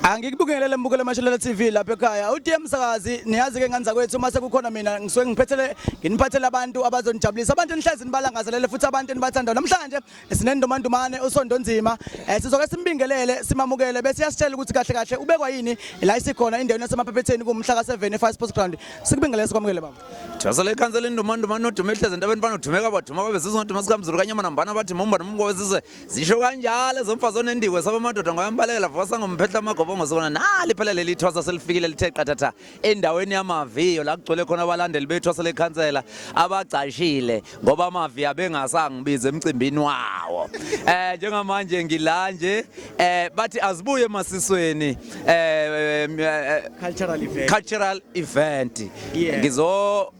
Angikubingelele mbukele Mashelela TV lapha ekhaya. UDM Msakazi niyazi ke ngane zakwethu uma sekukhona mina ngisuke ngiphethele nginiphathele abantu abazonijabulisa abantu enihlezi nibalangazelele futhi abantu enibathandayo. Namhlanje sinendomandumane uSondonzima. Eh sizoke simbingelele simamukele bese yasitshela ukuthi kahle kahle ubekwa yini la isikhona indawo yaseMaphephetheni kumhla ka7 eFire Sports Ground. Sikubingelele sikwamukele baba. Thwasa lekhansela indumandumane nodume ehlezi entabeni banodumeka baduma babe zizwe ngoduma sikamzulu kanyama nambana bathi mumba nomumba wezizwe Zisho kanjalo ezomfazi onendiwe saba amadoda ngoyambalekela vuka sangomphehla amagobongo sibona nali phela leli thwasa selifikile lithe qathatha endaweni yamaviyo la kugcwele khona abalandeli bethwasa lekhansela abagcashile ngoba amaviyo abengasangibiza emcimbini wawo. Eh njengamanje ngila nje eh bathi azibuye emasisweni eh, eh cultural event cultural event ngizo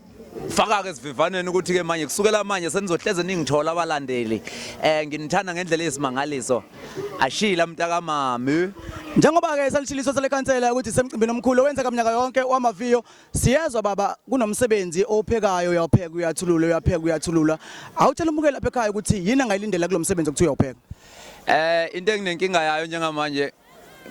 faka ke sivivaneni ukuthi ke manje kusukela manje senizohleze ningithola abalandeli eh nginithanda ngendlela eyisimangaliso ashila mntaka mami. Njengoba ke selishiliso selekhansela ukuthi semcimbini omkhulu owenzeka minyaka yonke wamaviyo siyezwa baba kunomsebenzi owuphekayo uyapheka uyathulula uyapheka uyathulula awutshela umukeli lapha ekhaya ukuthi yini angayilindela kulomsebenzi okuthiwa uyawupheka. Eh into enginenkinga yayo njengamanje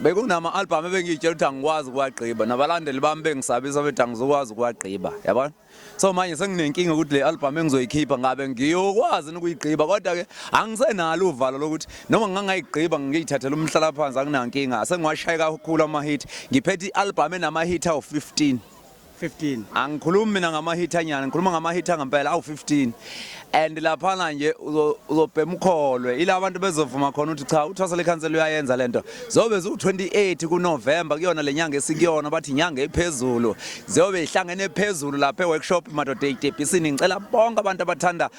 bekunama album ebengiyitshela ukuthi angikwazi ukuwagqiba nabalandeli bami bengisabisa bethi angizokwazi ukuwagqiba yabona so manje senginenkinga ukuthi le album engizoyikhipha ngabe ngiyokwazi ukuyigqiba kodwa ke angisenalo uvalo lokuthi noma ngingangayigqiba ngiyithathela umhlalaphansi anginankinga sengiwashaye kakhulu ama hit ngiphethe i-album enama hit awu 15 15 angikhulumi mina ngamahit anyana ngikhuluma ngamahit angempela awu-15 and laphana nje uzobhema ukholwe ila abantu bezovuma khona ukuthi cha uthwasa lekhansela uyayenza lento zobe ziwu-28 kuNovember kuyona le nyanga esikuyona bathi inyanga ephezulu ziyobe ihlangene phezulu lapha e-workshop madoda eyitebhisini ngicela bonke abantu abathanda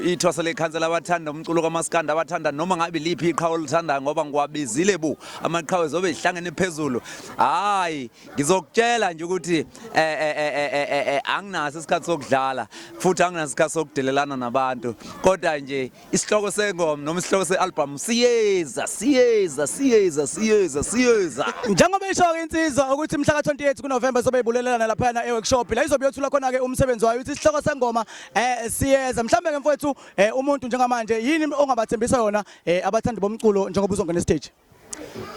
ithwasa lekhansela abathanda umculo kamaskandi abathanda noma ngabe liphi iqhawe olithandayo ngoba ngiwabizile bu amaqhawe zobe ihlangene phezulu hhayi Ngizokutshela nje ukuthi eh, eh, eh, eh anginaso isikhathi sokudlala futhi anginaso isikhathi sokudelelana nabantu kodwa nje isihloko sengoma noma isihloko se-album siyeza siyeza siyeza siyeza siyeza. Njengoba isho-ke insizwa ukuthi mhla ka-28 kuNovember sobe ibulelelana laphayana e-workshop la izobe yothula khona-ke umsebenzi wayo ukuthi isihloko sengoma um siyeza mhlawumbe-ke mfowethu um umuntu njengamanje yini ongabathembisa yona um abathandi bomculo njengoba uzongena esiteji.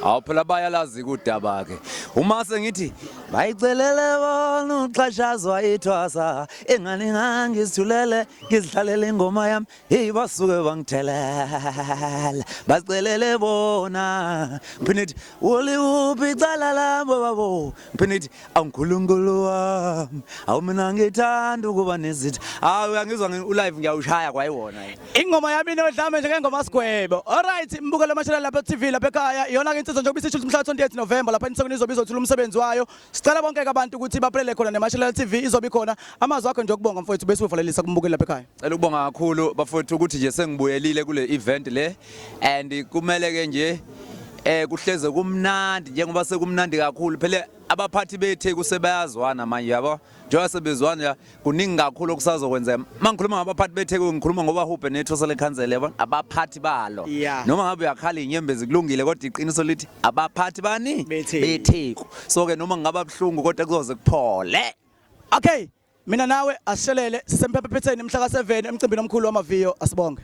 Awu phela bayalazi kudaba ke. Uma sengithi bayicelele bona uxhashazwa ithwasa engane ngangizithulele ngizidlalele ingoma yami hey basuke bangithelela bacelele bona ngiphinde ngithi uliwuphi icala lami babo ngiphinde ngithi awunkulunkulu wami awu mina ngithanda ukuba nezitha hayi uyangizwa ulive ngiyawushaya kwayiwona Ingoma yami inodlame njengengoma sigwebo. Alright, mbukelo mashela lapha TV lapha ekhaya. Iyona ke insizwa njengoba isisho mhla 28 November lapha eNsekweni izobe izothula umsebenzi wayo. Sicela bonke ke abantu ukuthi baphelele khona neMashelela TV izobe ikhona. Amazwi akho nje okubonga mfowethu bese uvalelisa kumbukeli lapha ekhaya. Cela ukubonga kakhulu bafowethu ukuthi nje sengibuyelile kule event le and kumele ke nje eh kuhleze kumnandi njengoba sekumnandi kakhulu phela abaphathi beTheku sebayazwana manje yabo njengoba sebezwana kuningi kakhulu okusazokwenzeka uma ngikhuluma ngabaphathi beTheku ngikhuluma ngoba hubhe nethosa lekhansela yabona abaphathi balo Yeah. noma ngabe uyakhala inyembezi kulungile kodwa iqiniso lithi abaphathi bani BeTheku. beTheku so ke noma ngingaba buhlungu kodwa kuzoze kuphole Okay, mina nawe asishelele sisemphephephetheni mhla ka7 emcimbini omkhulu wamaviyo asibonge.